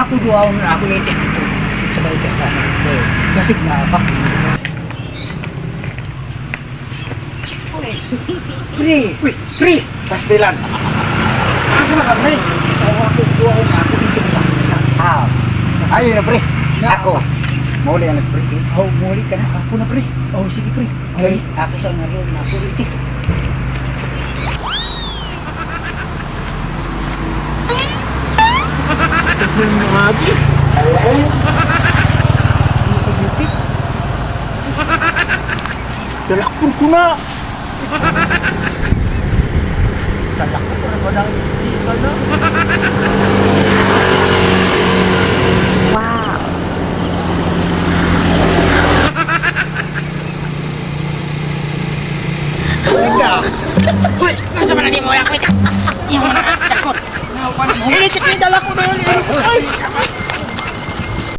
Ako duha na ako itik dito. Sa may kasama. Basig na ba? Uy, pre, Uy, pre! Pastilan. Asa na ka, pre? Oo, ako duha na ako itik ba? Ah, ayun na, pre. Ako. Mauli na, pre. Oh, muli ka na. Ako na, pre. Oh, sige pre. Okay, ako sa ngayon na ako itik. Tignan mo nga, pre. Dalakpon ko na. Dalakpon ko na ba ng di ka na? Wow. Uy, nasa man ni mo ako itik. Iyan mo na, dakot. Ini check ni dala ko dali.